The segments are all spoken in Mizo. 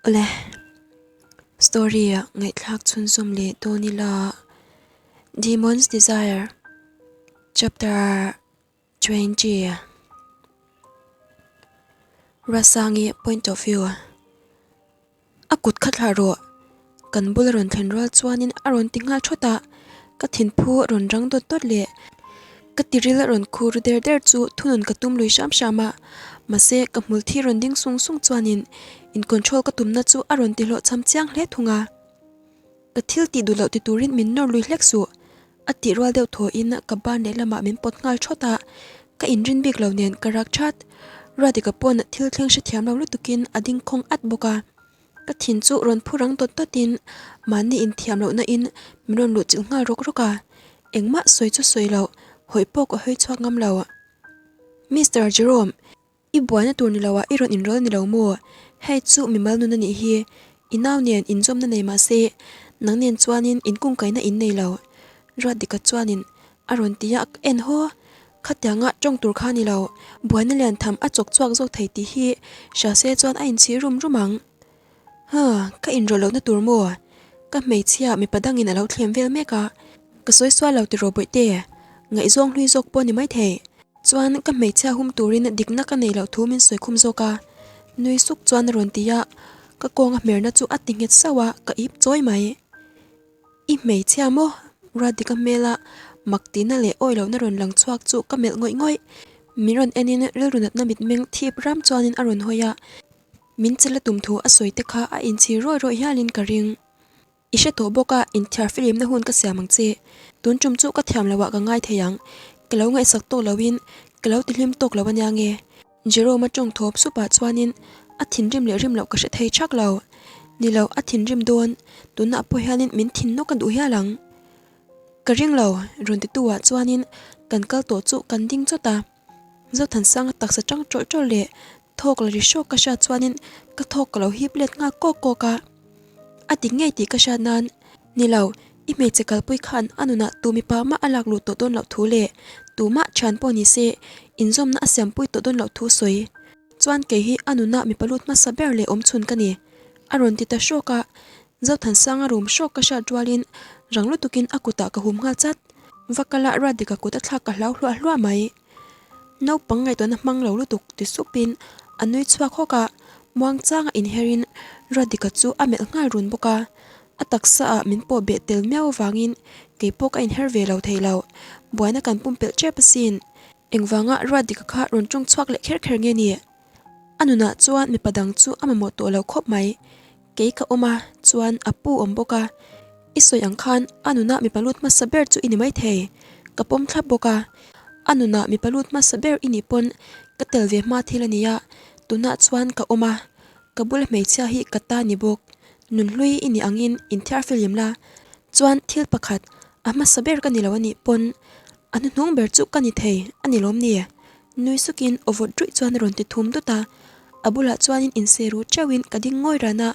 Awle, story ah ngaihthlak chhunzawm leh dawn ila Demon's Desire chapter 20 Rasangi point of view. A kut kha thlah rawh. Kan bula rawn thlen rual chuanin a rawn ti nghal thawt a, ka thinphu rawn rang dawt dawt leh ka tiril rawn khur ru der der chu thunun ka tum lui hram hram a, mahse ka hmul thi rawn ding sung sung chuanin in control ka tumna chu a rawn ti hlawhchham chiang hle thung a. Ka thil tih duh loh ti turin min nawr lui hlek suh. A tih rual deuh thawiin ka ban lehlamah min pawt nghal thawt a, ka inrin bik lo nen ka rak that. Ruatika pawn thil thleng hrethiam lo lutukin a ding khawng at bawk a. Ka thin chu rawn phu rang dawt dawtin mahni inthiam lohna in min rawn luh chilh nghal rawk rawk a, engmah sawi chu sawi loh, hawi pawh ka hawi chhuak ngam lo. Mister Jerome, I buaina tur ni loah i rawn inrawl ni lo maw? Hei chu mimal nun a nih hi. I nau nen inzawmna nei mah se, nang nen chuanin inkungkaihna in nei lo. Ruatdika chuanin a rawn ti a, ka en haw. Khatianga tawng tur kha ni lo, buaina lian tham a chawk chhuak zawk thei tih hi hria se chuan a inchhir rum rum ang. Huh, ka inrawlh lohna tur maw? Ka hmeichhia mipa dangin a lo thlem vel mek a, ka sawi sual lo tiraw bawihte? Ngaihzawng hlui zawk pawh ni maithei. Chuan ka hmeichhia hum turin dikna ka nei loh thu min sawi khum zawk a, nui suk chuan a rawn ti a, ka kawnga hmerna chu a ti nghet sauh a, ka ip chawi mai. I hmeichhia maw? Ruatdika hmela mak tihna leh awi lohna rawn lang chhuak chu ka melh ngawih ngawih. Min rawn enin rilru natna mitmeng thip ram chuanin a rawn hawi a, min chela tum thu a sawi te kha a inchhir rawih rawih hialin ka ring. I hre tawh bawk a, inthiar filimna hun ka siam ang che. Tun tum chu ka thiam loh ah ka ngai thei ang. Ka lo ngaihsak tawk loin ka lo tihlim tawk lo ania nge. Jerome-a tawng thawp sup ah chuanin a thinrim leh rim loh ka hre thei thak lo. Ni lo, a thinrim dawn. Tunah pawh hianin min thin nawk a duh hial ang. Ka ring lo, rawn ti tu ah chuanin kan kal tawh chu kan ding chawt a. Zothansanga taksa tang tawlh tawlh leh thawk la ri hrawk ka hriat chuanin ka thawk ka lo hip let nghal kawk kawk a. A ti ngei tih ka hriat nan, Ni lo, i hmeichhe kalpui khan a nunah tu mipa mah a lak luh tawh dawn loh thu leh tumah thian pawh ni se inzawmna a siampui tawh dawn loh thu sawi chuan kei hi a nunah mipa lut hmasa ber leh awmchhun ka ni a rawn ti ta hrawk a. Zothansanga rum hrawk ka hriat rualin rang lutukin a kutah ka hum nghal chat. Va kala Ruatdika kut a thlak ka hlau hluah hluah mai. Naupang ngaihtuahna hmang lo lutuk ti supin a nui chhuak hawk a, muangchanga inherin Ruatdika chu a melh nghal run bawk a. A taksa ah min pawh beh tel miau avangin kei pawh ka inher ve lo thei lo. Buaina kan pumpelh tep asin. Engvanga Ruatdika kha rawn tawng chhuak leh kher kher nge ni? A nunah chuan mipa dang chu a mamawh tawh lo khawp mai. Kei ka awm a, chuan a pu awm bawk a. I sawi ang khan a nunah mipa lut hmasa ber chu i ni maithei. Ka pawm thlap bawk a. A nunah mipa lut hmasa ber i nih pawn ka tel ve hma thil a nia. Tunah chuan ka awm a, ka bula hmeichhia hi ka ta ni bawk. Nunhlui i nih angin inthiar filim la. Chuan thil pakhat, a hmasa ber ka ni lo a nih pawn a hnuhnung ber chu ka ni thei a ni lawm ni? Nui sukin aw vawt ruih chuan a rawn ti thum dut a, a bulah chuanin inse ru teuhin ka ding ngawi ran a,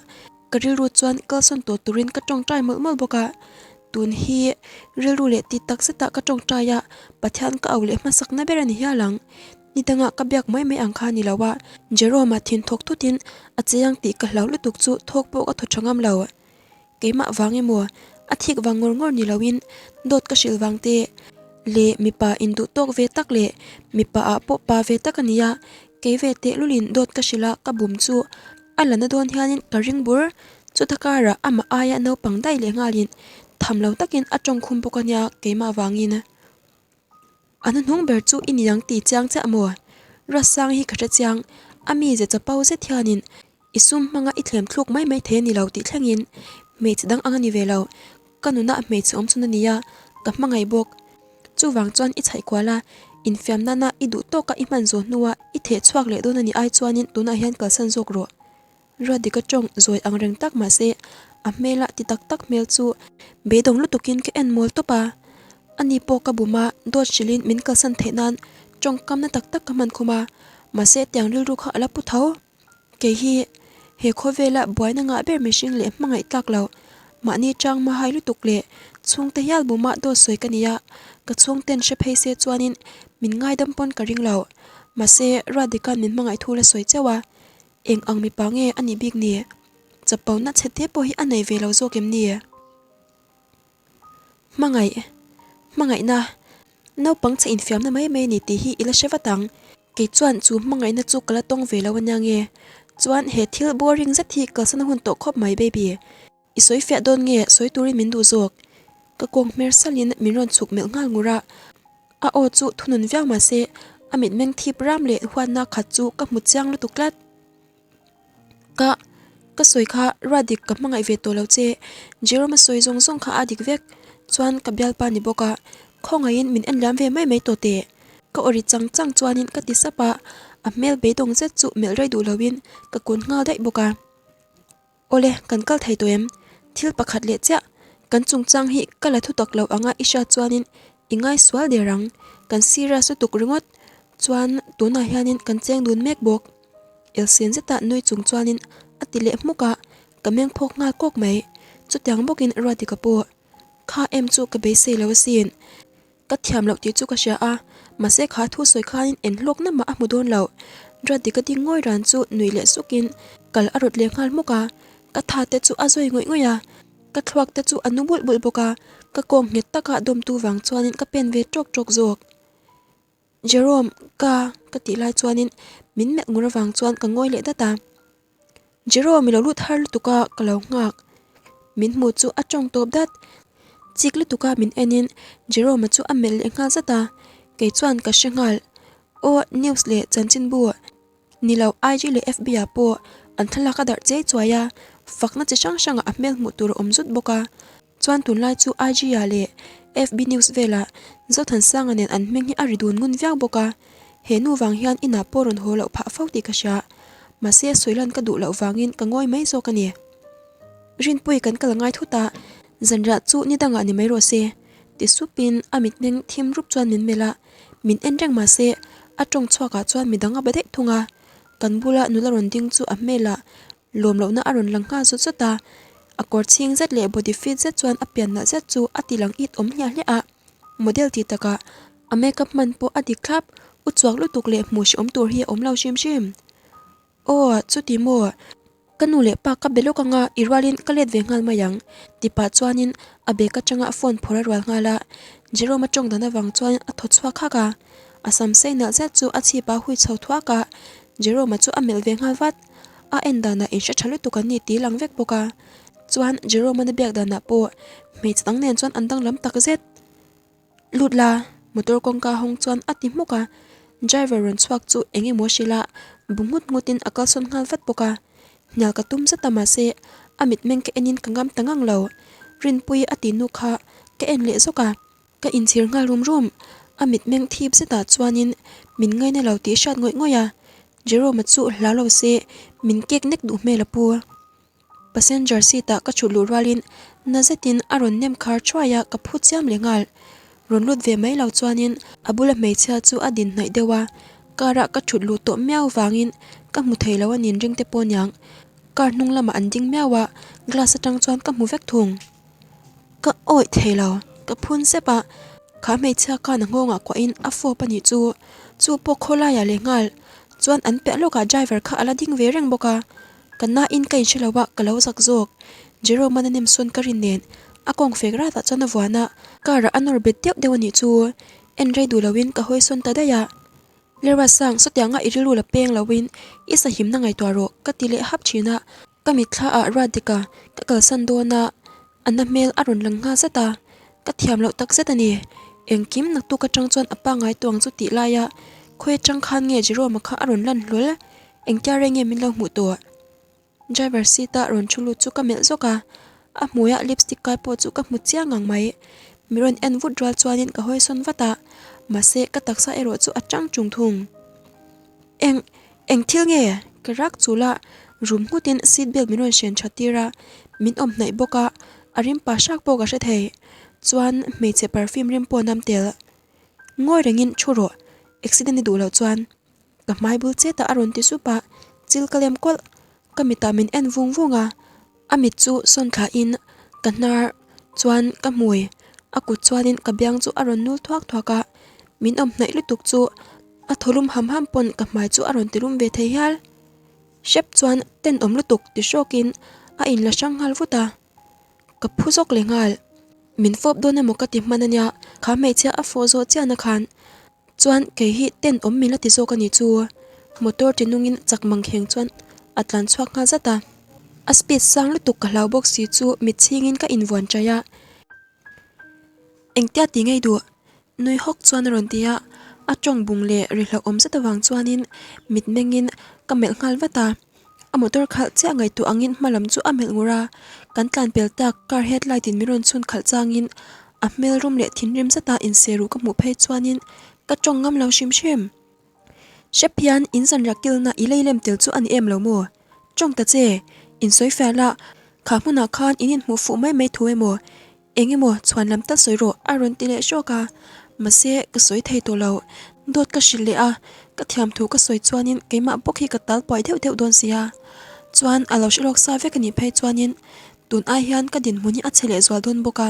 ka rilru chuan kalsawn tawh turin ka tawngtai mawlh mawlh bawk a, tun hi rilru leh ti tak zetah ka tawngtai a, Pathian ka au leh hmasakna ber a ni hial ang. Ni dangah ka biak mai mai ang kha a ni lo a, Jerome-a thin thawk thutin a che ang tih ka hlau lutuk chu thawk pawh ka thaw tha ngam lo. Keimah vang emaw, a thik vang ngawr ngawr ni loin dawt ka hrilh vang te leh mipa induh tawk ve tak leh mipa ah pawh pa ve tak a nia, kei ve tehlulin dawt ka hrilh a ka bum chu a la na dawn hianin ka ring bur. Chuta karah amah aia naupang daih leh nghalin tham lo takin a tawngkhum bawk a nia keimah vangin. A hnuhnung ber chu i niang ti chiang chiah maw? Ruatsang hi ka hre chiang, a mi ze chapo zet hianin i sum hmanga i thlem thluk mai mai thei a ni lo tih thlengin hmeichhe dang ang a ni ve lo, ka nuna hmeichhe awm chhun a nia, ka hmangaih bawk. Chuvang chuan i chhaih kual a, infiam nana i duh tawka i hman zawh hnua i theh chhuak leh dawn a nih ai chuanin tunah hian kalsan zawk rawh. Ruatdika tawng zawi ang reng tak mahse a hmela ti tak tak hmel chu beidawng lutukin ka en mawl tawp a. Ani pawh ka bum a, dawt hrilhin min kalsan theih nan tawngkamna tak tak ka hman khum a, mahse tiang rilru kha a la pu tho. Kei hi he khawvela buaina ngah ber mihring leh hmangaih tlak lo, mahni chang mahai lutuk leh chhungte hial buma dawt sawi ka ni a, ka chhungten hre phei se chuanin min ngaidam pawn ka ring lo. Mahse Ruatdika'n min hmangaih thu la sawi chauh a, Eng ang mipa nge a nih bik ni? Chapona chhe te pawh hi a nei ve lo zawk em ni? Hmangaih, hmangaihna, naupang chhe infiamna mai mai a ni tih hi i la hre vat ang. Kei chuan chu hmangaihna chu ka la tawng ve lo ania nge? Chuan he thil boring zet hi kalsan a hun tawh khawp mai baby. I sawi fiah dawn nge sawi turin min duh zawk? Ka kawng hmer salhin min rawn chhuk melh nghal ngur a. A aw chu thunun viau mahse a mitmeng thip ram leh huatna khat chu ka hmu chiang lutuk tlat. Ka, ka sawi kha ruat dik ka hmangaih ve tawh lo che, Jerome a sawi zawng zawng kha a dik vek, chuan ka bialpa ni bawk a, khawngaihin min en liam ve mai mai tawh teh. Ka aw ri chang chang chuanin ka ti sap a, a hmel beidawng zet chu melh rei duh loin ka kun nghal daih bawk a. Awle, kan kal thei tawh em? Thil pakhat leh chiah, kan chungchang hi ka la thu tak lo anga i hriat chuanin i ngai sual der ang, kan serious lutuk ringawt chuan tunah hianin kan cheng dun mek bawk. Elsen zeta nui chung chuanin a ti leh hmuk a, ka meng phawk nghal kawk mai. Chutiang bawkin Ruatika pawh kha em chu ka beisei lo asin. Ka thiam loh tih chu ka hria a, mahse kha thu sawi khanin en hlawkna mah a hmu dawn lo. Ruatika ding ngawi ran chu nui leh sukin kal a rawt leh nghal hmuk a, ka tha te chu a zawi ngawih ngawih a, ka thluak te chu a nu bulh bulh bawk a, ka kawng nghet taka dawmtu vang chuanin ka pen ve tawk tawk zawk. Jerome, ka ka tih lai chuanin min melh ngur avang chuan ka ngawi leh dat a. Jerome i lo lut har lutuk a, ka lo nghak. Min hmuh chu a tawng tawp dat. Chik lutuk a min enin Jerome-a chu a melh leh nghal zat a, kei chuan ka hre nghal. Aw, news leh chanchinbu Ni lo, IG leh FB ah pawh an thlalak a darh chiai chuai a, fakna chi hrang hrangah a hmel hmuh tur a awm zut bawk a. Chuan tunlai chu IG ah leh FB news velah Zothansanga nen an hming hi a ri dun ngun viau bawk a. He nu vang hian inah pawh rawn haw loh phah fo tih ka hria. Mahse sawilan ka duh loh vangin ka ngawi mai zawk a ni. Rinpui kan kal ngai thut a, zanriah chu ni dangah ni mai rawh se, ti supin a mitmeng thim rup chuan min melh a. Min en reng mahse a tawng chhuakah chuan midang a be daih thung a, kan bula nula rawn ding chu a hmelah lawm lohna a rawn lang nghal zawt zawt a, a kawr chhing zet leh body fit zet chuan a pian nalh zet chu a ti lang it awm hliah hliah a, model tih takah a makeup hman pawh a dik thlap, u chuak lutuk leh hmuh hrehawm tur hi a awm lo hrim hrim. Aw, chuti maw? Ka nu leh pa ka be lawk anga i rualin ka let ve nghal mai ang, ti pah chuanin a bag atanga phone phawrh a rual nghal a. Jerome-a tawng dan avang chuan a thaw chhuak hak a, a sam sei nalh zet chu a chhip a hui chho thuak a, Jerome-a chu a melh ve nghal vat. A en danah inhre tha lutuk an ni tih lang vek bawk a. Chuan Jerome-a na biak danah pawh hmeichhe dang nen chuan an danglam tak zet. Lut la, motor kawngka hawng chuan a ti hmuk a, driver rawn chhuak chu eng emaw hrilh a, bu nghut nghut in a kalsawn nghal vat bawk a. Hnial ka tum zet a mahse a mitmeng ka en in ka ngam ta ngang lo. Rinpuii a tih nu kha ka en leh zawk a, ka inchhir nghal rum rum. A mitmeng thip zetah chuanin min ngaina lo tih hriat ngawih ngawih a, Jerome-a chu hlau lo se min kek nek duh hmel a pu. Passenger seat ah ka chhut luh rualin na zetin a rawn nem khar thuai a, ka phu chiam leh nghal. Rawn lut ve mai lo chuanin a bula hmeichhia chu a din hnaih deuh a, car ah ka chhut luh tawh miau vangin ka hmu thei lo a nin ring te pawh niang. Car hnung lamah an ding miau a, glass atang chuan ka hmu vek thung. Ka awih thei lo, ka phun sep a, kha hmeichhia khan a nghawngah kuahin a fawp a nih chu, chu pawh khawlaiah leh nghal chuan an piah lawkah driver kha a la ding ve reng bawk a. Ka nain ka inhre lo a, ka lo zak zawk. Jerome-a na nem sawn ka rin nen a kawng fek ratah chuan a vuan a, car ah a nawr bet deuh deuh a nih chu. En rei duh loin ka hawi sawn ta daih a. Lerua sang, sawtianga i rilru la peng loin i sahimna ngaihtuah rawh, ka ti leh hap thin a. Ka mitthla ah Radhika ka kalsan dawn a, a na hmel a rawn lang nghal zat a, ka thiam loh tak zet a ni. Engkim naktuk atang chuan a pangngai tuang chu tih laia khawi atang khan nge Jerome-a kha a rawn lan hlawl? Engtia rei nge min lo hmuh tawh? Driver seat a rawn thu lut chu ka melh zawk a, a hmuia lipstick kai pawh chu ka hmu chiang ngang mai. Mi rawn en vut rual chuanin ka hawi sawn vat a, mahse ka taksa erawh chu a tang tung thung. Eng, eng thil nge? Ka rak chul a, rum nghutin seat belt min rawn hren that tir a, min awm hnaih bawk a, a rim pa hrak pawh ka hre thei. Chuan hmeichhe perfume rim pawh nam tel. Ngawi rengin thu rawh, accident i duh loh chuan. Ka hmai bul chet ah a rawn ti sup a, chil ka lem kawlh. Ka mitah min en vung vung a, a mit chu sawn thla in ka hnar chuan ka hmui, a kut chuanin ka biang chu a rawn nul thuak thuak a, min awm hnaih lutuk chu a thaw lum ham ham pawn ka hmai chu a rawn ti lum ve thei hial. Hrep chuan tenawm lutuk ti hrawkin. A inla hrang nghal vut a, ka phu zawk leh nghal. Min fawp dawn emaw ka ti hman ania, kha hmeichhia a fawh zawh chiahna khan chuan kei hi ten awm min la ti zawk a nih chu. Motor ti nungin chak mang kheng chuan a tlan chhuak nghal zat a, a speed sang lutuk ka hlau bawk si chu mit chhingin ka invuan chaih a. Engtia ti ngei duh? Nui hawk chuan a rawn ti a, a tawng bung leh ri hlauhawm zet avang chuanin mit mengin ka melh nghal vat a. A motor khalh chiah ngaihtuah angin hma lam chu a melh ngur a, kan tlan pel tak car headlight in min rawn chhun khalh changin a hmel rum leh thinrim zeta inse ruh ka hmuh phei chuanin ka tawng ngam lo hrim hrim. Hrep hian in zanriah kilna i lei lem tel chu a ni em lo maw? Tawng ta che, insawi fiah la, kha hmunah khan in inhmuh fuh mai mai thu emaw? Eng emaw chhuan lam tal sawi rawh a rawn ti leh hrawk a, mahse ka sawi thei tawh lo. Dawt ka hrilh leh a, ka thiam thu ka sawi chuanin keimah bawk hi ka tal puai deuh deuh dawn sia. Chuan a lo hre lawk sa vek a nih phei chuanin tun ai hian ka dinhmun hi a chhe leh zual dawn bawk a.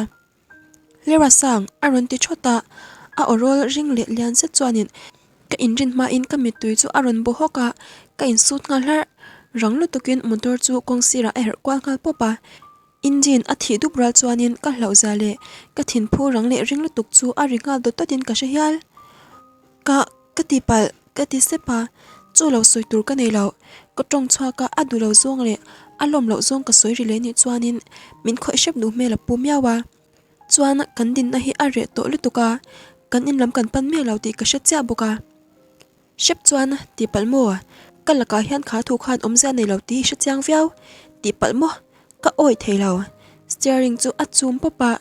Lera sang a rawn ti thawt a, a aw rawl ring leh lian zet chuanin ka inrin hmain ka mittui chu a rawn baw hawk a, ka insut nghal hlarh. Rang lutukin motor chu kawng sirah a herh kual nghal pawp a. Engine a thih dup ral chuanin ka hlauhzia leh ka thinphu rang leh ring lutuk chu a ri nghal dawt dawtin ka hre hial. Ka, ka ti palh, ka ti sep a, chu lo sawi tur ka nei lo. Ka tawng chhuak a, a duh lo zawng leh a lawm loh zawng ka sawi ri leh nih chuanin min khawih hrep duh hmel a pu miau a. Chuan kan dinna hi a reh tawh lutuk a, kan in lam kan pan miah lo tih ka hre chiah bawk a. Hrep chuan, Tihpalh maw? Ka lakah hian kha thu khan awmzia nei lo tih i hre chiang viau. Tihpalh maw? Ka awih thei lo. Steering chu a chum pawp a,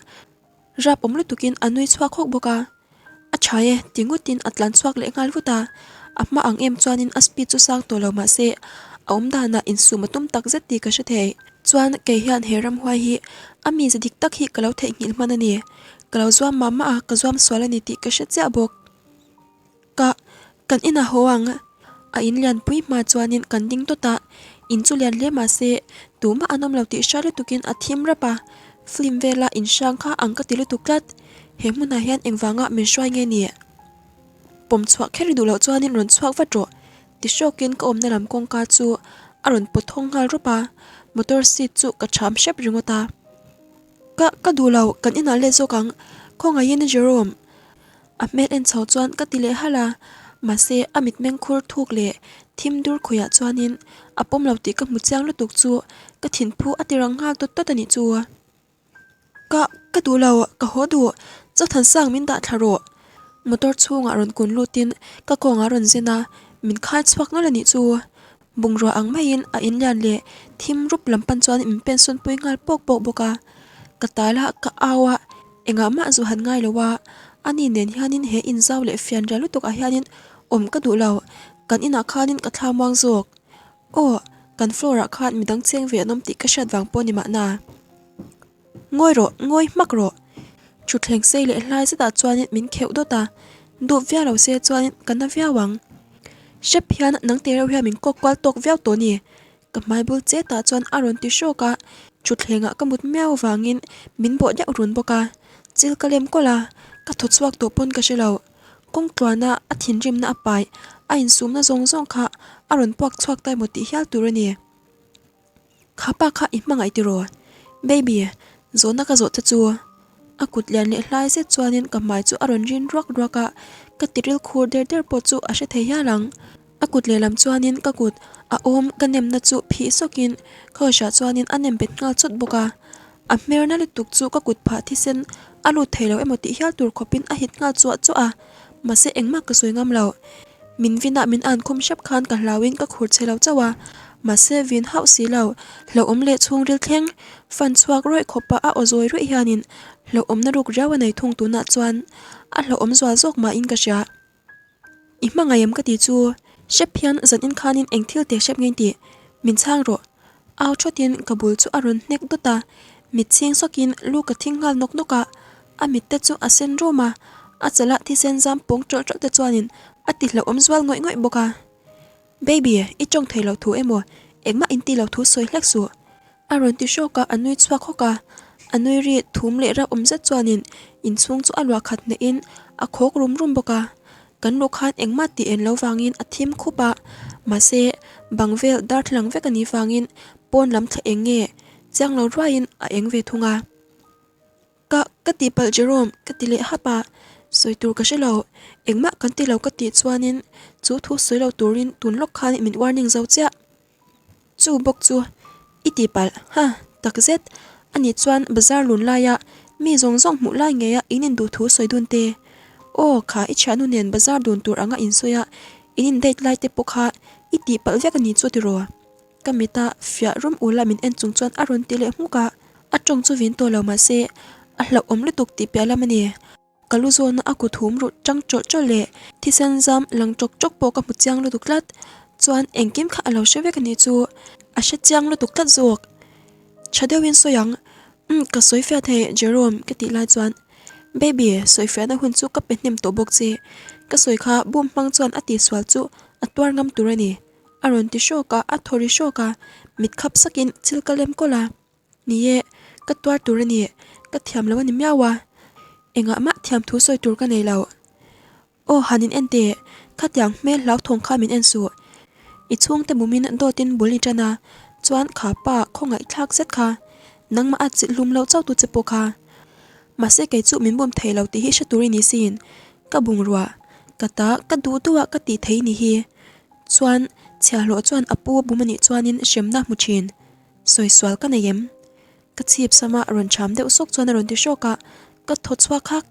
rap awm lutukin a nui chhuak hawk bawk a. A tha e, ti ngutin a tlan chhuak leh nghal vut a. A hma ang em chuanin a speed chu sang tawh lo mahse a awm danah insum a tum tak zet tih ka hre thei. Chuan kei hian he ramhuai hi a mize dik tak hi ka lo theihnghilh hman a ni. Ka lo zuam mah mah a, ka zuam sual a ni tih ka hre chiah bawk. Ka, kan inah haw ang. A in lianpui hma chuanin kan ding tawt a, in chu lian hle mah se tumah an awm lo tih hria lutukin a thim rap a, film vela in hrang kha ang ka ti lutuk tlat. He hmunah hian engvanga min hruai nge ni? Pawm chhuah kher i duh loh chuanin rawn chhuak vat rawh ti hrawkin ka awmna lam kawngka chu a rawn pawt thawng nghal rawp a, motor seat chu ka cham hrep ringawt a. Ka, ka duh lo, kan inah let zawk ang, khawngaihin Jerome. A hmel en chho chuan ka ti leh halh a, mahse a mitmeng khur thuk leh thim dur khawiah chuanin a pawm lo tih ka hmu chiang lutuk chu ka thinphu a ti rang nghal tawt tawt a nih chu. Ka, ka duh lo, ka haw duh, Chawthansang min dah thla rawh. Motor chhungah rawn kun lutin ka kawngah rawn zen a, min khai chhuak nawlh a nih chu. Bungrua ang maiin a inlian leh thim rup lam pan chuan min pensawn pui nghal pawk pawk bawk a. Ka tal a, ka au a, engah mah zu han ngai lo a, ani nen hianin he inzau leh fian rial lutuk ah hianin awm ka duh lo, kan inah khanin ka thla muang zawk. Aw, kan floor ah khan midang cheng ve an awm tih ka hriat vang pawh ni mahna. Ngawi rawh, ngawi hmak rawh. Thutthleng sei leh hlai zetah chuanin min kheuh dawt a, dup viau lo se chuanin ka na viau ang. Hrep hian nang te reuh hian min kawk kual tawk viau tawh ni. Ka hmai bul chetah chuan a rawn ti hrawk a, thutthlengah ka mut miau avangin min bawh deuh run bawk a. Chil ka lem kawlh a, ka thaw chhuak tawh pawn ka hre lo. Kawng tluana a thinrimna a pai, a insumna zawng zawng kha a rawn puak chhuak ta emaw tih hial tur a ni. Kha pa kha i hmangaih tiraw? Baby, zawhna ka zawh che chu. A kut lian leh hlai zet chuanin ka hmai chu a rawn rin ruak ruak a, ka tiril khur der der pawh chu a hre thei hial ang. A kut lehlam chuanin ka kut a awm ka nemna chu phih sawkin khawihhrah chuanin a nem bet nghal chawt bawk a. A hmerna lutuk chu ka kut phah thisen a lut thei lo emaw tih hial tur khawpin a hit nghal chuah chuah a, mahse engmah ka sawi ngam lo. Min vinah min an khum hrep khan ka hlauin ka khur chhe lo chauh a, mahse vin hauh si lo, hlauhawm leh chhungril thleng fan chhuak rawih khawpa a aw zawi ruih hianin hlauhawmna ruk riau a nei thung tunah chuan a hlauhawm zual zawk mahin ka hria. I hmangaih em ka ti chu, hrep hian zan in khanin eng thil teh hrep ngei tih min chhang rawh. Au thawtin ka bul chu a rawn hnek dawt a, mit chhing sawkin lu ka thing nghal nawk nawk a, a mit te chu a sen rum a, a chalah thisen zam pawng tawlh tawlh te chuanin a ti hlauhawm zual ngawih ngawih bawk a. Baby, i tawng thei lo thu emaw, engmah in ti lo thu sawi hlek suh. A rawn ti hrawk a, a nui chhuak hawk a. A nui ri thum leh rauh awm zet chuanin inchhung chu a luah khat hnehin a khawk rum rum bawk a. Kan luh khan engmah tih en lo vangin a thim khup a, mahse bang vel darthlalang vek a nih vangin pawn lam thla eng nge? Chiang lo ruaiin a eng ve thung a. Ka, ka tihpalh Jerome, ka ti leh hap a, sawi tur ka hre lo, engmah kan ti lo ka tih chuanin chu thu sawi lo turin tun lawk khan min warning zo chiah. Chu bawk chu i tihpalh, ha, takzet, ani chuan bazar lun laia mi zawng zawng hmuh lai ngeia in induh thu sawi dun te. Aw, kha i thiannu nen bazar dun tur anga insawi a, in in date lai te pawh kha i tihpalh vek a ni chu tiraw? Ka mita fiah rum ula min en chung chuan a rawn ti leh hmuk a, a tawng chu vin tawh lo mah se a hlauhawm lutuk tih piah lam a ni. Ka lu zawna a kut hum ruh tang tawlh tawlh leh thisen zam lang tawk tawk pawh ka hmu chiang lutuk tlat. Chuan engkim kha a lo hre vek a nih chu, a hre chiang lutuk tlat zawk. Tha deuhin sawi ang, umm ka sawi fiah thei Jerome ka tih lai chuan Baby sawi fiahna hun chu ka pe hnem tawh bawk che, ka sawi kha bum hmang chuan a tihsual chu a tuar ngam tur a ni. A rawn ti hrawk a, a thaw ri hrawk a, mit khap sakin thil ka lem kawlh a. Ni e, ka tuar tur a ni, ka thiam lo a ni miau a. Engah mah thiam thu sawi tur ka nei lo. Aw han in en teh, khatiang hmel hlauthawng kha min en suh. I chhungte bumin dawtin bul i tan a, chuan kha pa khawngaihthlak zet kha, nangmah a chilh hlum loh chauh tu che pawh kha. Mahse kei chu min bum thei lo tih hi hre tur i ni sin, ka bungrua, ka ta, ka duh duh a ka tih thei ni hi. Chuan, chhiahhlawh chuan a pu a bum a nih chuanin hremna hmu thin. Sawi sual ka nei em? Ka chhip sama rawn cham deuh sawk chuan a rawn ti hrawk a, ka thaw chhuak hak.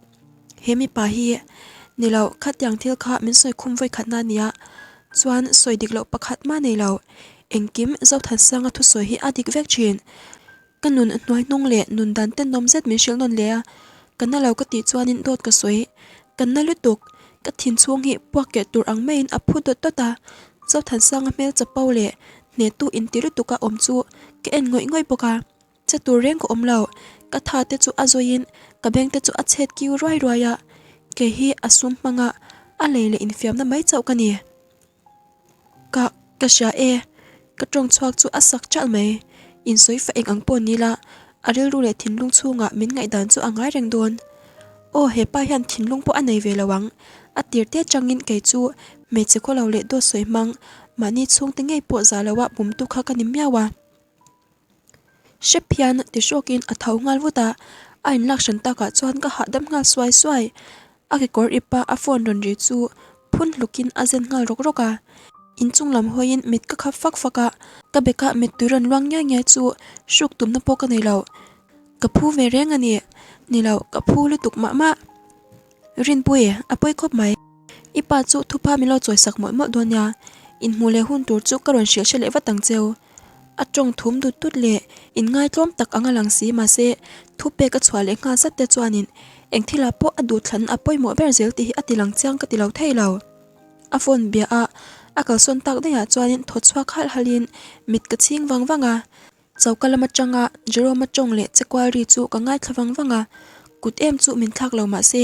He mipa hi, ni lo, khatiang thil kha min sawi khum vawi khatna a nia. Chuan, sawi dik loh pakhat mah nei lo. Engkim Zothansanga thusawi hi a dik vek thin. Ka nun hnuai hnung leh nun dan tenawm zet min hrilh nawn leh a, ka na lo ka tih chuanin dawt ka sawi. Ka na lutuk, ka thin chhung hi puak keh tur ang maiin a phu dawt dawt a, Zothansanga hmel chapo leh hnehtu inti lutuk a awm chu ka en ngawih ngawih bawk a, che tur reng ka awm lo, ka tha te chu a zawiin ka beng te chu a chhet kiu ruai ruai a, kei hi a sum hmanga a lei leh infiamna mai chauh ka ni. Ka, ka hria e. Ka tawng chhuak chu a sak ṭalh mai. Insawi fa eng ang pawh ni la, a rilru leh thinlung chhungah min ngaihdan chu a ngai reng dawn. Aw, he pa hian thinlung pawh a nei ve lo ang. A tir te changin kei chu hmeichhe khaw lo leh dawt sawi hmang, mahni chhungte ngei pawh za loa bumtu kha ka ni miau a. Hrep hian ti hrawkin a tho nghal vut a, a inlak hran takah chuan ka hahdam nghal suai suai. A kekawr ipa a phone rawn ri chu phun hlukin a zen nghal rawk rawk a. Inchung lam hawiin mit ka khap fak fak a, ka bekah mittui rawn luang ngiai ngiai chu hruk tumna pawh ka nei lo. Ka phu ve reng a ni, ni lo ka phu lutuk mah mah. Rinpui, a pawi khawp mai. I pa chu thupa min lo chawisak mawlh mawlh dawn nia, inhmuh leh hun tur chu ka rawn hrilh hre leh vat ang cheu. A tawng thum dut dut leh inngaitlawm tak anga lang si mahse thupek a chhuah leh nghal zat te chuanin eng thilah pawh a duhthlan a pawimawh ber zel tih hi a ti lang chiang ka ti lo thei lo. A phone bia a, a kalsawn tak daihah chuanin thaw chhuak halh halhin mit ka chhing vang vang a. Choka lam atanga Jerome-a tawng leh che kual ri chu ka ngaithla vang vang a, kut em chu min thlak lo mahse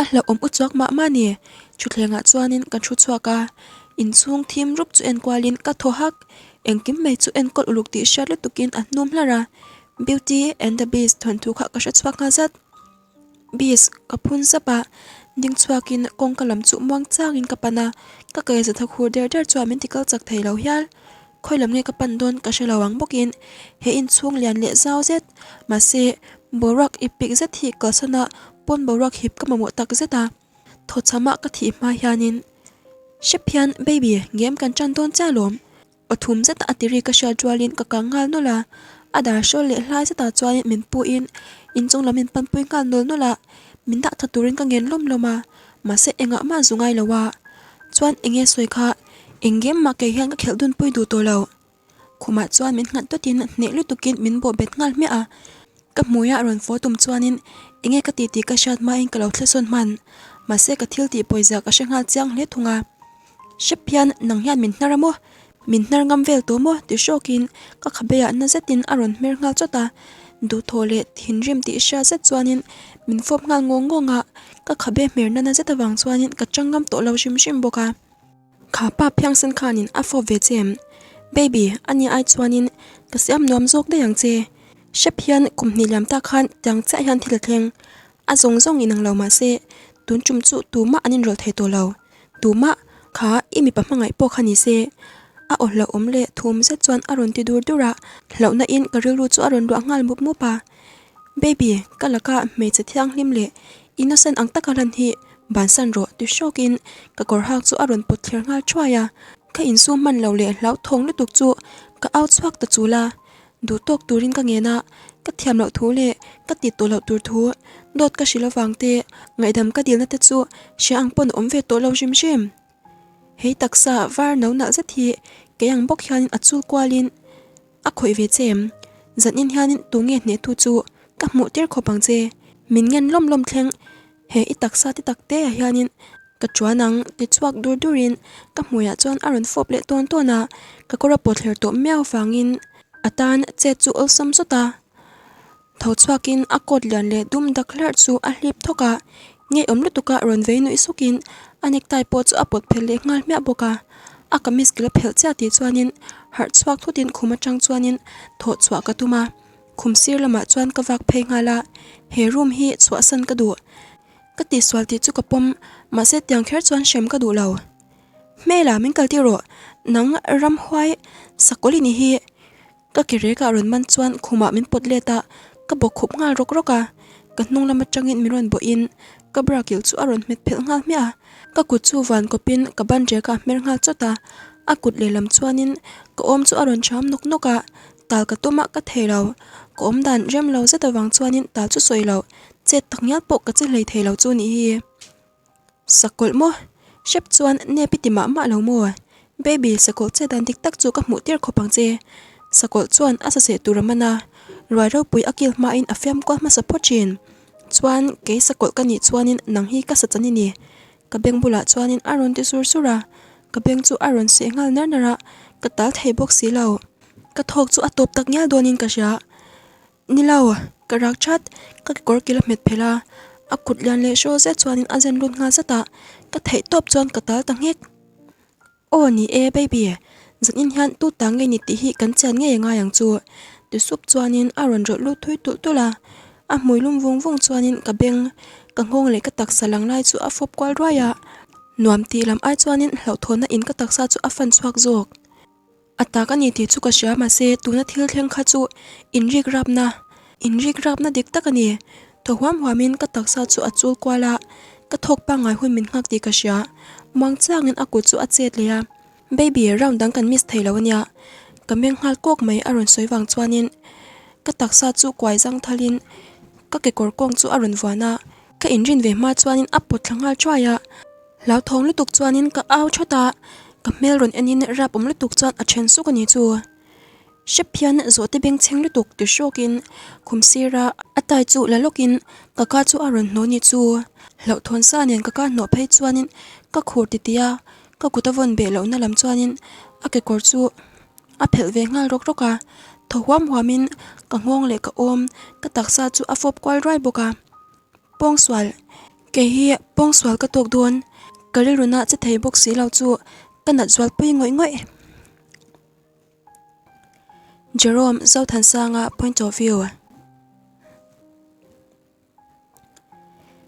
a hlauhawm u chuak mah mah ni. Thutthlengah chuanin ka thu chhuak a, inchhung thim rup chu enkualin ka thaw hak, engkim mai chu enkawl uluk tih hriat lutukin a hnum hlar a, Beauty and the Beast thawnthu kha ka hre chhuak nghal zat. Beast ka phun zap a, ding chhuakin kawngka lam chu muang changin ka pan a, ka kei za tha khur der der chuan min ti kal chak thei lo hial. Khawi lam nge ka pan dawn ka hre lo ang bawkin he inchhung lian leh zau zet, mahse boruak ip pik zet hi kalsan a pawn boruak hip ka mamawh tak zet a, thawchham a ka thih hma hianin hrep hian baby game kan tan dawn chiah alawm. Aw thum zet a tiri ka hriat rualin ka kang nghal nawlh a, a dar hrawl leh hlai zetah chuan min puhin inchung lam min panpui nghal nawl nawlh a, min dah tha turin ka ngen lawm lawm a, mahse engah mah zu ngai lo a, chuan eng nge sawi kha eng game mah kei hian ka khelh dun pui duh tawh lo. Khumah chuan min nghat dawtin hneh lutukin min bawh bet nghal hmiah a, ka hmuiah rawn fawh tum chuanin eng nge ka tih tih ka hriat hmain ka lo thlesawn hman, mahse ka thil tih pawizia ka hre nghal chiang hle thung a. Hrep hian nang hian min hnar a maw? Min hnar ngam vel tawh maw? ti hrawkin ka khabeah na zetin a rawn hmer nghal chawt a, duhthawh leh thinrim tih hria zet chuanin min fawp nghal ngawng ngawng a, ka khabe hmer nana zet avang chuanin ka chang ngam tawh lo hrim hrim bawk a. Kha pa phiangsen khanin a fawp ve che em? Baby, ani ai chuanin ka siam nuam zawk daih ang che. Hrep hian kum hnih liam tak khan tiang chiah hian thil a thleng. A zawng zawng inang lo mahse tun tum chu tumah an inrawlh thei tawh lo. Tumah kha i mipa hmangaih pawh kha ni se. A aw hlauhawm leh thum zet chuan a rawn ti dur dur a, hlauhna in ka rilru chu a rawn luah nghal mup mup a. Baby, ka laka hmeichhe thianghlim leh innocent ang taka lan hi bansan rawh ti hrawk in ka kawr hak chu a rawn pawt thler nghal thuai a. Ka insum hman lo leh hlauthawng lutuk chu ka au chhuak ta chul a, duh tawk turin ka ngen a, ka thiam loh thu leh ka ti tawh loh tur thu dawt ka hrilh avang te ngaihdam ka dilna te chu hria ang pawn a awm ve tawh lo hrim hrim. Hei taksa var no nalh zet hi kei ang bawk hianin a chul kualin a khawih ve che em? Zanin hianin tunge hnehtu chu ka hmuh tir khawp ang che, min ngen lawm lawm thleng he i taksa ti tak te ah hianin ka chuan ang ti chhuak dur durin ka hmuiah chuan a rawn fawp leh tawn tawn a, ka kawr a pawt hler tawh miau vangin a tan chet chu awlsam zawt a. Tho chhuakin a coat lian leh dum dak hlarh chu a hlip thawk a, ngeiawm lutuka rawn vei nuih sukin a necktie pawh chu a pawt phelh leh nghal hmiah bawk a. A kamis kil a phelh chiah tih chuanin harh chhuak thutin khum atang chuanin thawh chhuah ka tum a, khum sir lamah chuan ka vak phei nghal a, he room hi chhuahsan ka duh. Ka tihsual tih chu ka pawm, mahse tiang kher chuan hrem ka duh lo. Hmela min kaltir rawh, nang ramhuai sakawlh i ni hi. Ka ke rekah rawn man chuan khumah min pawt let a, ka bawk khup nghal rawk rawk a. Ka hnung lam atangin min rawn bawhin ka bra kilh chu a rawn hmet phelh nghal hmiah a. Ka kut chu van kawpin ka ban rekah a hmer nghal chawt a. A kut lehlam chuanin ka awm chu a rawn cham nawk nawk a, tal ka tum a ka thei lo. Ka awm dan rem lo zet avang chuanin tal chu sawi lo, chet tak ngial pawh ka che hlei thei lo chu nih hi. Sakawlh maw? Hrep chuan nep i ti mah mah lo maw? Baby, sakawlh che dan dik tak chu ka hmuh tir khawp ang che. Sakawlh chuan a saseh tur a man a, ruai ropui a kil hmain a fiam kual hmasa phawt thin. Chuan, kei sakawlh ka nih chuanin nang hi ka sa chan i ni. Ka beng bulah chuanin a rawn ti sur sur a, ka beng chu a rawn seh nghal nar nar a, ka tal thei bawk si lo. Ka thawk chu a tawp tak ngial dawnin ka hria. Ni lo, ka rak that, ka kekawr kil a hmet phelh a, a kut lian leh hrawl zet chuanin a zen lut nghal zat a, ka theih tawp chuan ka tal ta nghek. Aw ni e baby, zanin hian tu ta nge ni tih hi kan chian ngei a ngai ang chu, ti sup chuanin a rawn rawlh lut thui tulh tulh a, a hmui lum vung vung chuanin ka beng, ka nghawng leh ka taksa lang lai chu a fawp kual ruai a, nuam tih lam ai chuanin hlauhthawnna in ka taksa chu a fan chhuak zawk. A tak a ni tih chu ka hria mahse tuna thil thleng kha chu inrik rapna, inrik rapna dik tak a ni. Thaw huam huamin ka taksa chu a chul kual a, ka thawk pangngai hun min nghak tih ka hria. Muang chiangin a kut chu a chet leh a, Baby, round dang kan miss thei lo a nia. Ka meng nghal kawk mai a rawn sawi vang chuanin ka taksa chu kuai zang thalin ka kekawr kawng chu a rawn vuan a, ka inrin ve hma chuanin a pawt thla nghal thuai a. Hlauthawng lutuk chuanin ka au thawt a, ka hmel rawn enin rap awm lutuk chuan a then suk a ni chu. Hrep hian zawhte bengchheng lutuk ti hrawkin khum sira a tai chu la lawkin ka ka chu a rawn hnawh ni chu. Hlauhthawn sa nen ka ka hnawh phei chuanin ka khur titih a, ka kut a vawn beh lohna lam chuanin a kekawr chu a phelh ve nghal rawk rawk a, thaw huam huamin ka nghawng leh ka awm ka taksa chu a fawp kual ruai bawk a. Pawngsual, Kei hi pawngsual ka tawk dawn, ka rilruna che thei bawk si lo chu ka nat zualpui ngawih ngawih. Jerome Zothansanga point of view.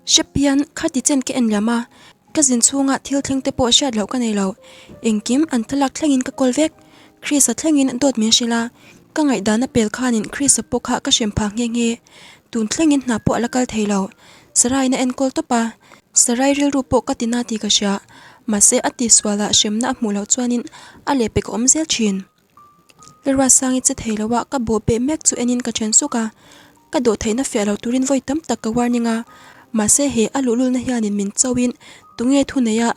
Hrep hian khati chen ka en liam a, ka zin chhunga thil thleng te pawh hriat loh ka nei lo, engkim an thlalak thlengin ka kawl vek. Chris-a thlengin dawt min hrilh a, ka ngaihdana pel khanin Chris-a pawh kha ka hrem phah nghe nghe. Tun thlengin hna pawh a la kal thei lo. Sarai-in a enkawl tawp a, Sarai rilru pawh ka ti na tih ka hria. Mahse a tihsualah hremna a hmuh loh chuanin a lehpek a awm zel thin. Lalruatsangi che thei loa ka bawh peh mek chu enin ka then suk a, ka dawh theihna fiah lo turin vawi tam tak ka warning a, mahse he a luhlulna hianin min chauhin tunge thu nei a,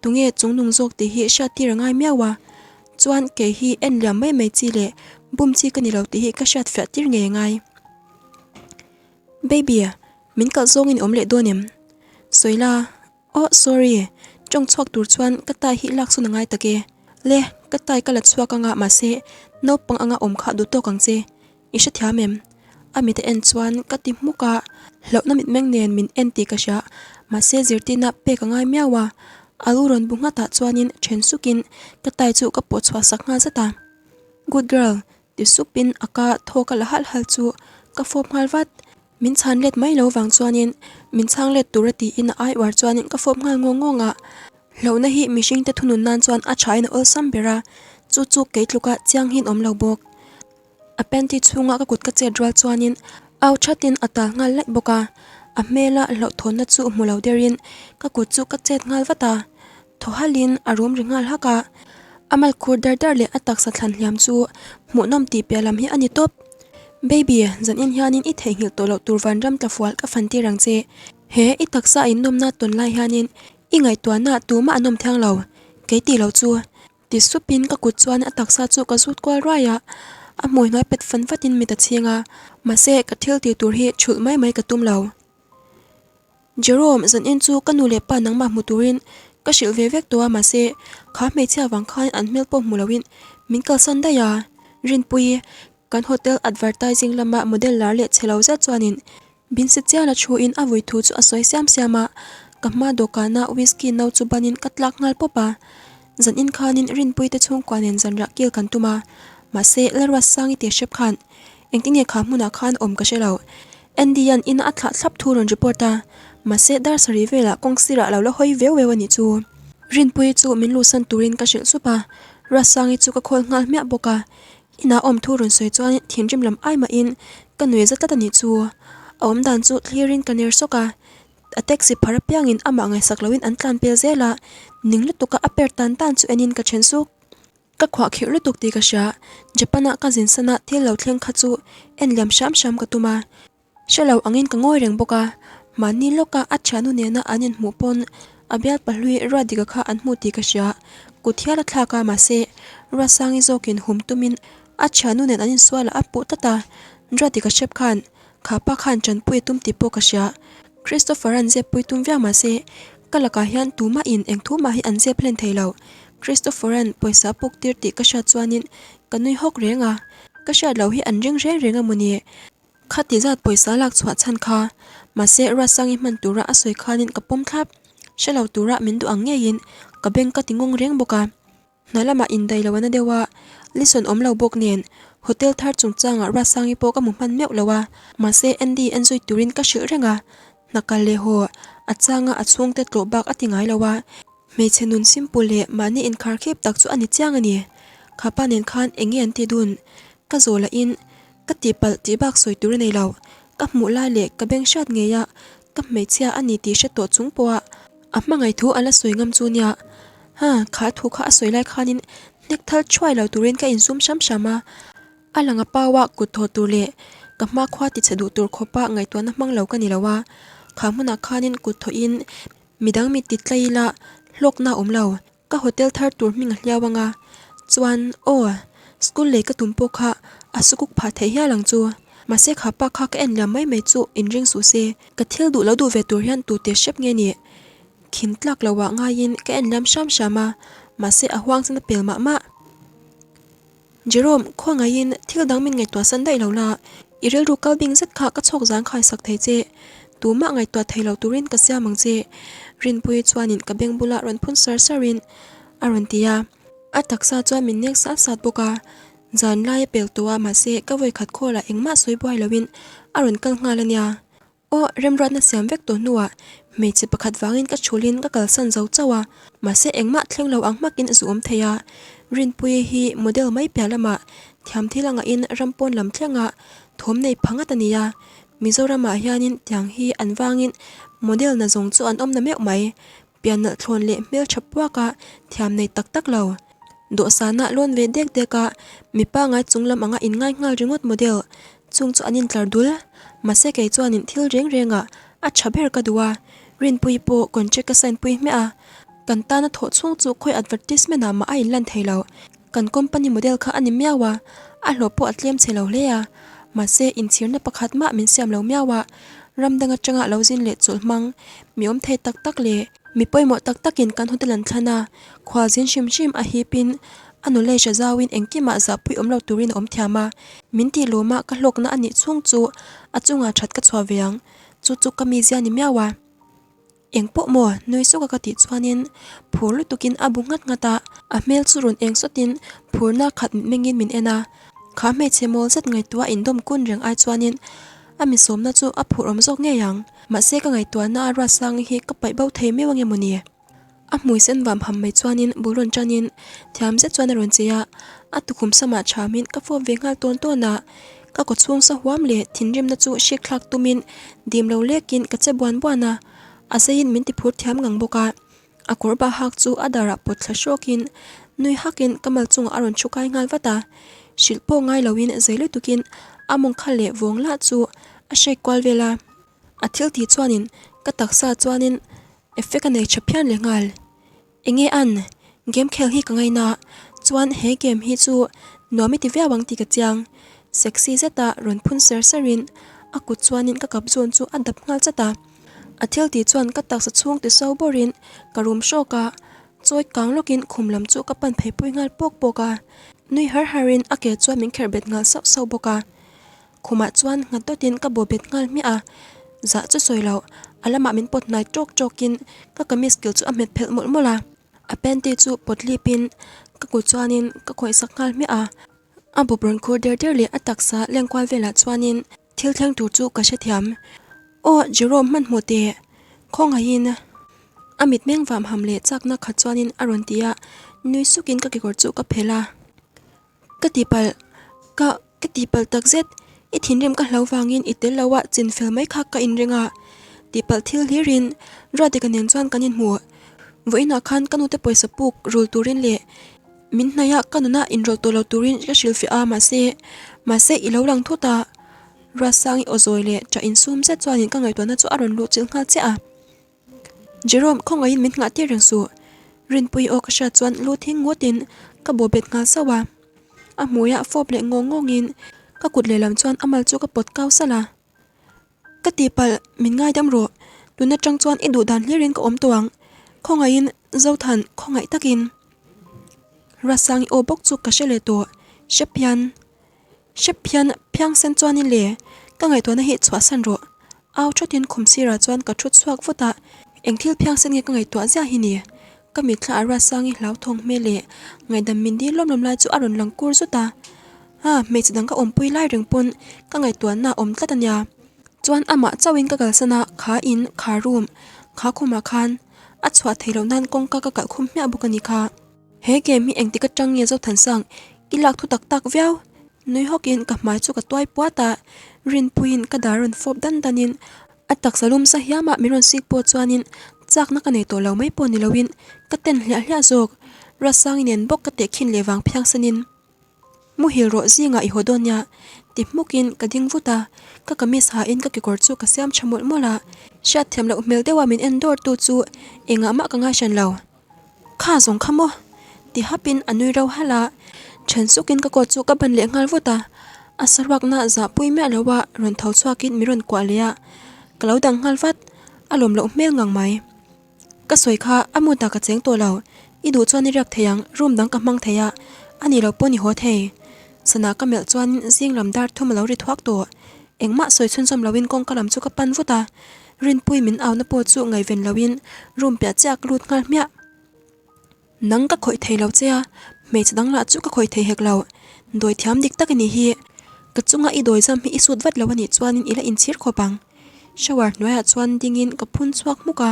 tunge chungnung zawk tih hi hriat tir a ngai miau a, chuan kei hi en liam mai mai chi leh bum chi ka ni lo tih hi ka hriat fiah tir ngei a ngai. Baby, min kalh zawngin i awm leh dawn em? Sawila. Aw sorry, tawng chhuak tur chuan ka tai hi lak sawn a ngai tak e. Le, ka tai ka la chhuak anga mahse naupang anga awm kha duh tawk ang che. I hrethiam em? A mit a en chuan ka ti hmuk a, hlauhna mitmeng nen min en tih ka hria, mahse zirtirna pek a ngai miau a. A lu rawn bu nghat ah chuanin then sukin ka tai chu ka pawh chhuah sak nghal zat a. Good girl, ti supin a ka thawk a la halh halh chu ka fawp nghal vat. Min chhan let mai lo vang chuanin min chhang let tur a tiin a ai uar chuanin ka fawp nghal ngawng ngawng a. Hlauhna hi mihringte thunun nan chuan a thain a awlsam ber a. Chu chu kei tluka chiang hian awm lo bawk. A panty chhunga ka kut ka chet rual chuanin au thatin a tal nghal laih bawk a, a hmela hlauhthawnna chu hmu lo derin ka kut chu ka chet nghal vat a, thaw halin a rum ri nghal hak a, a mal khur dar dar leh a taksa thlan hliam chu hmuhnawm tih piah lam hi a ni tawp. Baby, zanin hianin i theihnghilh tawh loh tur vanram tlafual ka fan tir ang che. He i taksa innawmna tawn lai hianin i ngaihtuahna tumah an awm thiang lo, kei tih loh chu. Ti supin ka kut chuan a taksa chu ka zut kual ruai a, a hmui hnuai pet fan vatin mit a chhing a, mahse ka thil tih tur hi chhulh mai mai ka tum lo. Jerome, zanin chu ka nu leh pa nangmah hmu turin ka hrilh ve vek tawh a mahse kha hmeichhia vang khan an hmel pawh hmu loin min kalsan daih a, Rinpuii, kan hotel advertising lama model lar leh chhe lo zet chuanin Binsi chiala thuin a vui thu chu a sawi siam siam a, ka hma dawhkana whisky no chu banin ka tlak nghal pawp a. Zan in khanin Rinpuii te chhungkua nen zanriah kil kan tum a, mahse Lalruatsangi tih hrep khan engtin nge kha hmunah khan awm ka hre lo. Andy-a'n ina a thlah thlap thu rawn report a, mahse dar sarih velah kawng sirah a lo la hawi veu veu a nih chu. Rinpuii chu min luhsan turin ka hrilh sup a, Ruatsangi chu ka khawl nghal hmiah bawk a, Inah awm thu rawn sawi chuan thinrim lam ai mahin ka nui za tlat a nih chu. A awm dan chu thlirin ka ner sawk a, a taxi phar apiangin amah ngaihsak loin an tlan pel zel a, ning lutuka a per tan tan chu enin ka then suk. Ka khuah khirh lutuk tih ka hria, Japan-a ka zin sana thil lo thleng kha chu en liam hram hram ka tum a. Hre lo angin ka ngawi reng bawk a, mahni lawka a thiannu nena an inhmuh pawn a bial pahlui Ruatdika kha an hmu tih ka hria. Kut hial a thlak a, mahse Ruatsangi zawkin hum tumin a thiannu nen an insual a puh tlat a, Ruatdika hrep khan kha pa khan tanpui a tum tih pawh ka hria. Christopher-a'n zep pui tum viau mahse ka lakah hian tumahin eng thu mah hi an zep hlen thei lo. Christopher-a'n pawisa a puk tir tih ka hriat chuanin ka nui hawk reng a, ka hriat loh hi an ring reng reng a mawni. Khati zat pawisa lak chhuah chhan kha, mahse Ruatsangi hman tura a sawi khanin ka pawm thlap, hre lo tura min duh ang ngeiin ka beng ka ti ngawng reng bawk a. Hna lamah indaih lo ana deuh a, Lison awm lo bawk nen hotel thar chungchangah Ruatsangi pawh ka hmu hman meuh lo a, mahse Andy en zui turin ka hrilh reng a, hna kal leh haw a changa a chhungte tlawh bak a ti ngai lo a. Hmeichhe nun simple leh mahni inkhar khep tak chu a ni chiang a ni. Kha pa nen khan eng nge an ti dun? Ka zawh lahin ka tihpalh tih bak sawi tur a nei lo. Ka hmuh lai leh ka beng hriat ngei a, ka hmeichhia a ni tih hre tawh chung pawha a hmangaih thu a la sawi ngam chu nia. Ha, kha thu kha a sawi lai khanin hnek thal thuai lo turin ka insum hram hram a. A lang a paua kut thaw tur leh ka hma khua tichhe duh tur khawpa ngaihtuahna hmang lo ka ni lo a. Kha hmunah khanin kut thawhin Midang mit ti tlai ila hlawkna a awm lo, ka hotel thar tur hming a hliau ang a, chuan aw, school lei ka tum pawh kha a sukuk phah theih hial ang chu. Mahse kha pa kha ka en liam mai mai chu inring suh se, ka thil duh lo duh ve tur hian tu teh hrep nge ni? Khin tlak lo ah ngaiin ka en liam hram hram a, mahse a huang chen a pel mah mah. Jerome, khawngaihin thil dang min ngaihtuah san daih lo la, i rilru kal bing zet kha ka chhawk zang khai sak thei che. Tumah ngaihtuah thei lo turin ka siam ang che, Rinpuii chuanin ka beng bulah rawn phun sar sarin a rawn ti a. A taksa chuan min nek sat sat bawk a, zan lai a pel tawh a mahse ka vawikhat khawlah engmah sawi buai loin a rawn kal nghal a nia. Aw, remruatna siam vek tawh hnuah hmeichhe pakhat vangin ka chhulin ka kalsan zo chauh a, mahse engmah thleng lo ang hmakin a zu awm thei a. Rinpuii hi model mai piah lamah thiam thil a ngahin ram pawn lam thlenga thawm nei pha ngat a ni a, Mizoramah hianin tiang hi an vangin model na zawng chu an awm na meuh mai. Pian nalh thlawn leh hmeltha puaka thiam nei tak tak lo. Dawhsana lawn ve dek dek a, mipa ngai chung lam anga inngai nghal ringawt model chung chu an intlar dul. Mahse kei chuanin thil reng rengah a tha ber ka duh a, Rinpuii pawh contract ka sign pui hmiah a, kan tana thawh chhung chu khawi advertisement ah mah a inlan thei lo. Kan company model kha a ni miau a, a hlawh pawh a tlem chhe lo hle a, mahse inchhirna pakhat mah min siam lo miau a, ram dang atanga lo zin leh chawlh hmang, mi awm thei tak tak leh mi pawimawh tak takin kan hotel an thlan a, khual zin hrim hrim a hipin a knowledge a zauin engkimah zahpui awm lo turin a awm thiam a, min tih lawma ka hlawkna a nih chhung chu a chungah that ka chhuah ve ang, chu chu ka mizia ni miau a. Eng pawh maw? Nui suk a ka tih chuanin phur lutukin a bu nghat nghat a, a hmel chu rawn eng sawtin phurna khat mitmengin min en a. Kha hmeichhe mawl zet ngaihtuah indawm kun reng ai chuanin a mi sawmna chu a phur awm zawk ngei ang. Mahse ka ngaihtuahna a Ruatsangi hi ka paih bo thei meuh ange mawni? A hmui sen vam ham mai chuanin bul rawn tanin thiam zet chuan a rawn chei a, a tukhum samah thamin ka fawp ve nghal tawn tawn a, ka kawchhung sa huam leh thinrimna chu hrik thlak tumin dim lo lekin ka che buan buan a, a zeiin min ti phur thiam ngang bawk a, a kawr bah hak chu a darah pawt thla hrawkin nui hakin ka mal chungah a rawn thu kai nghal vat a, hrilh pawh ngai loin zei lutukin a mawng kha leh vawng lah chu a hrek kual vel a. A thil tih chuanin ka taksa chuanin effect a nei tha phian leh nghal. Enge an game khel hi ka ngaina chuan he game hi chu nuam i ti viau ang tih ka chiang. Sexy zeta rawn phun ser serin a kut chuanin ka kap zawn chu a dap nghal chat a. A thil tih chuan ka taksa chhung ti so bawrin ka rum hrawk a, chawi kang lawkin khum lam chu ka pan phei pui nghal pawk pawk a. Nui har harin a ke chuan min kherh bet nghal sauh sauh bawk a. Khumah chuan nghat dawtin ka bawh bet nghal hmiah a, zah chu sawi loh, a lamah min pawt hnai tawk tawkin ka kamis kil chu a hmet phelh mawlh mawlh a, a panty chu pawt lipin ka kut chuanin ka khawih sak nghal hmiah a, a bawp rawn khur der der leh a taksa lengkual velah chuanin thil thleng tur chu ka hrethiam. Aw Jerome hmanhmawh teh, khawngaihin a mitmeng vam ham leh chakna khat chuanin a rawn ti a, nui sukin ka kekawr chu ka phelh a. Ka tihpalh, ka ka tihpalh tak zet, i thinrim ka hlo vangin i tel lo a chin fel mai kha ka inring a, tihpalh thil hlirin Ruatdika nen chuan kan inhmu. Vawiinah khan ka nute pawisa puk rul turin leh min hnaih a ka nuna inrawlh tawh lo turin ka hrilhfiah a mahse, mahse i lo lang thut a, Ruatsangi aw zawi leh ṭah insum zet chuanin ka ngaihtuahna chu a rawn luh chilh nghal chiah a. Jerome, khawngaihin min nghah tir reng suh. Rinpui aw ka hriat chuan lu thing ngawtin ka bawh bet nghal sauh a. A hmuiah fawp leh ngawng ngawngin ka kut lehlam chuan a mal chu ka pawt kau salh a. Ka tihpalh, min ngaidam rawh. Tun atang chuan i duh dan hlirin ka awm tawh ang. Khawngaihin Zothan, khawngaih takin. Ruatsangi aw bawk chu ka hre leh tawh. Hrep hian. Hrep hian phiangsen chuanin le, ka ngaihtuahna hi chhuahsan rawh. Au thatin khum sirah chuan ka thut chhuak vut a, eng thil phiangsen nge ka ngaihtuah ziah hi ni? Ka mitthla a Ruatsangi hlauthawng hmel leh ngaihdam min dil lawm lawm lai chu a rawn lang kur zut a. Ha, hmeichhe dang ka awmpui lai reng pawn ka ngaihtuahna a awm tlat a nia. Chuan amah chauhin ka kalsan a, kha in, kha room, kha khumah khan a chhuah theih loh nan kawngka ka kalh khum hmiah bawk a ni kha. He game hi engtik atang nge Zothansang i lak thu tak tak viau? Nui hawkin ka hmai chu ka tuai puat a, Rinpuiin ka dar rawn fawp dan danin a taksa lum sa hiamah min rawn sik pawh chuanin chakna ka nei tawh lo mai pawh ni loin ka ten hliah hliah zawk. Ruatsangi nen bawk ka tehkhin leh vang phiangsanin Muhil rawh zingah i haw dawn nia ti hmukin ka ding vut a, ka kamis hain ka kekawr chu ka siam tha mawlh mawlh a, hriatthiam loh hmel deuha min en dawr tu chu engah mah ka ngaihran lo. Kha zawng kha maw? Ti hapin a nui ro halh a, then sukin ka coat chu ka ban leh nghal vut a, a saruakna zahpui miah lo a rawn tho chhuakin min rawn kuah leh a, ka lo dang nghal vat, a lawm loh hmel ngang mai. Ka sawi kha a mood ah ka cheng tawh lo, i duh chuan i riak thei ang, room dang ka hmang thei a, a nih loh pawh ni haw thei. Sana ka melh chuan zing lam dar thum a lo ri thuak tawh, engmah sawi chhunzawm loin kawngka lam chu ka pan vut a, Rinpui min auna pawh chu ngaihven loin room piah chiah ka lut nghal hmiah. Nang ka khawih thei lo che a, hmeichhe dang lah chu ka khawih thei hek lo. Dawi thiam dik tak i nih hi. Ka chunga i dawi zam hi i sut vat lo a nih chuanin i la inchhir khawp ang. Shower hnuaiah chuan dingin ka phun chhuak hmuk a,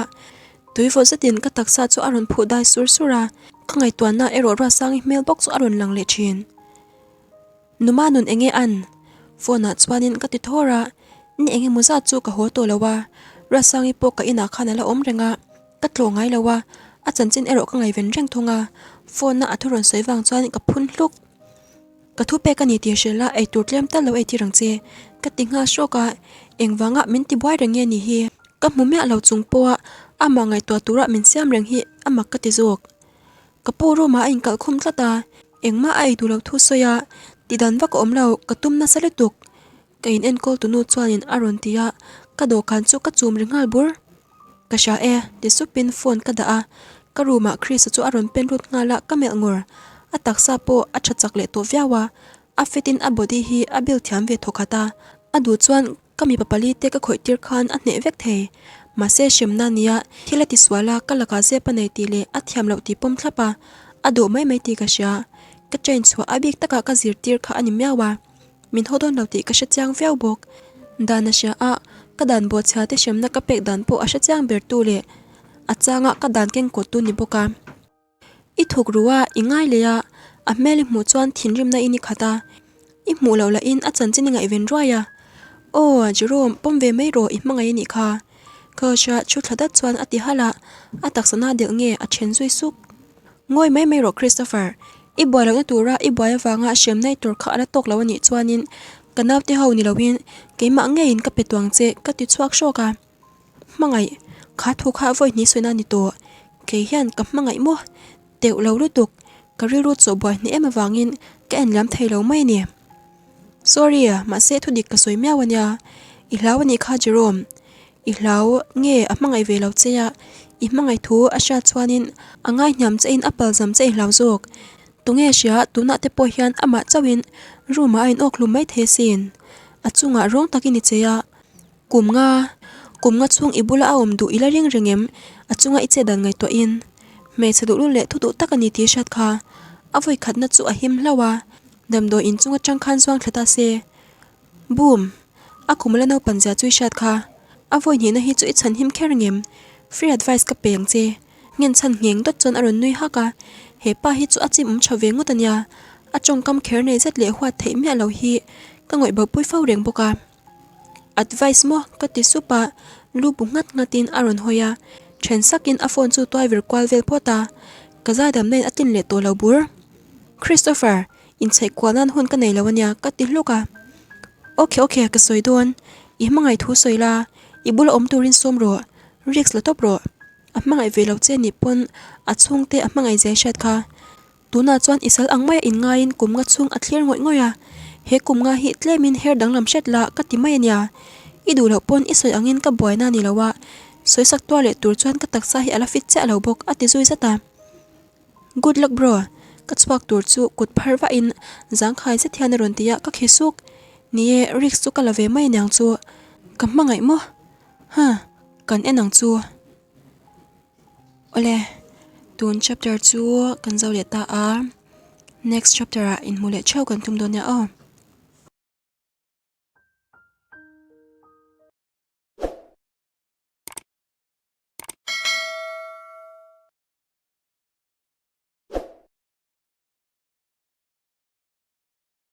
tui vawt zetin ka taksa chu a rawn phuh dai sur sur a, ka ngaihtuahna erawh Ruatsangi hmel bawk chu a rawn lang leh thin. Numa nun enge an? Phone ah chuanin ka ti thawr a, ni eng emaw zat chu ka haw tawh lo a, Ruatsangi pawh ka inah khan a la awm reng a, ka tlawh ngai lo a, a chanchin erawh ka ngaihven reng thung a, phone a a thu rawn sawi vang chuan ka phun hluk. Ka thu pek a ni tih hrilh a, eitur tlem tal lo ei tir ang che, ka ti nghal hrawk a, engvanga min ti buai reng nge ni hi? Ka hmu miah lo chung pawha amah ngaihtuah tura min siam reng hi a mak ka ti zawk. Ka pu room ah a inkalh khum tlat a, engmah a ei duh lo thu sawi a, tidan vak a awm lo, ka tum nasa lutuk. Ka in enkawl tunu chuanin a rawn ti a, ka dawhkan chu ka chum ri nghal bur. Ka hria e, ti supin phone ka dah a, ka room ah Chris-a chu a rawn pen lut nghal a, ka melh ngur. A taksa pawh a tha chak leh tawh viau a, a fit in a body hi a build thiam ve thawkhat a, a duh chuan ka mipa pali te ka khawih tir khan a hneh vek thei. Mahse hremna nia thil a ti sual a, ka lakah zep a nei tih leh a thiam loh tih pawm thlap a, a duh mai mai tih ka hria. Ka train chhuah a bik takah ka zirtir kha a ni miau a. Min haw dawn lo tih ka hre chiang viau bawk. Dan a hria a, ka dan bawhchhia te hremna ka pek dan pawh a hre chiang ber tu leh. A changa ka dan keng kawt tu ni bawk a. I thuk ru a, i ngai leh a, a hmel i hmuh chuan thinrimna in i khat a, i hmuh loh lahin a chanchin i ngaihven ruai a. Aw, Jerome, pawm ve mai rawh, i hmangaih a nih kha. Coach-a thu thla dat chuan a ti halh a, a taksa na delh nge a then zui suk. Ngawi mai mai rawh Christopher, i buai lohna tura i buai avanga hremna i tur kha a la tawk lo a nih chuanin ka naute ho ni loin keimah ngeiin ka pe tuang che ka ti chhuak hrawk a. Hmangaih, kha thu kha vawi hnih sawina a ni tawh. Kei hian ka hmangaih maw? Teuh lo lutuk, ka rilru chawh buai hnih em avangin ka en liam thei lo mai a ni. Sorry, mahse thu dik ka sawi miau a nia. I hlau a nih kha Jerome. I hlau nge a hmangaih ve lo che a, i hmangaih thu a hriat chuanin a ngaihniam che in a palzam che i hlau zawk. Tunge hria tunah te pawh hian amah chauhin room ah a in awk hlum mai thei asin. A chungah rawng takin i chei a. Kum nga, kum nga chhung i bula a awm duh i la ring reng em? A chunga i chet dan ngaihtuahin hmeichhe duhlu leh thu duh tak a ni tih hriat kha a vawi khatna chu a him hlauh a, damdawi in chung atang khan zuang thla ta se. Boom! A kum la naupan zia chu i hriat kha. A vawi hnihna hi chu i chhan him kher ngem? Free advice ka pe ang che. Nghen chhan ngheng dawt chuan a rawn nui hak a, he pa hi chu a chim awm tha ve ngawt a nia. A tawngkam kher nei zet leh huat theih miah lo hi ka ngawih bopui fo reng bawk a. Advice maw? Ka ti sup a, lu bu nghat nghat in a rawn hawi a, then sak in a phone chu tuai vir kual vel phawt a, ka zaidam na in a tlin leh tawh lo bur. Christopher, inchheih kual nan hun ka nei lo ania ka ti hluk a. Ok ok ka sawi dawn, i hmangaih thu sawi la, i bula awm turin sawm rawh, risk la tawp rawh. A hmangaih ve lo che nih pawn a chhungte a hmangaih zia i hriat kha. Tunah chuan i sal ang maia inngaiin kum nga chhung a thlir ngawih ngawih a, he kum nga hi tlemin her danglam hret la ka ti mai a nia. I duh loh pawn i sawi angin ka buaina a ni lo a, sawisak tuar leh tur chuan ka taksa hi a la fit chiah lo bawk a ti zui zat a. Good luck bro, ka chhuak tur chu kut phar vahin zangkhai zet hian a rawn ti a, ka khi suk. Ni e, risk chu ka la ve mai aniang chu. Ka hmangaih maw? Huh, kan en ang chu. Awle, tun chapter chu kan zo leh ta a, next chapter ah inhmu leh theuh kan tum dawn nia aw.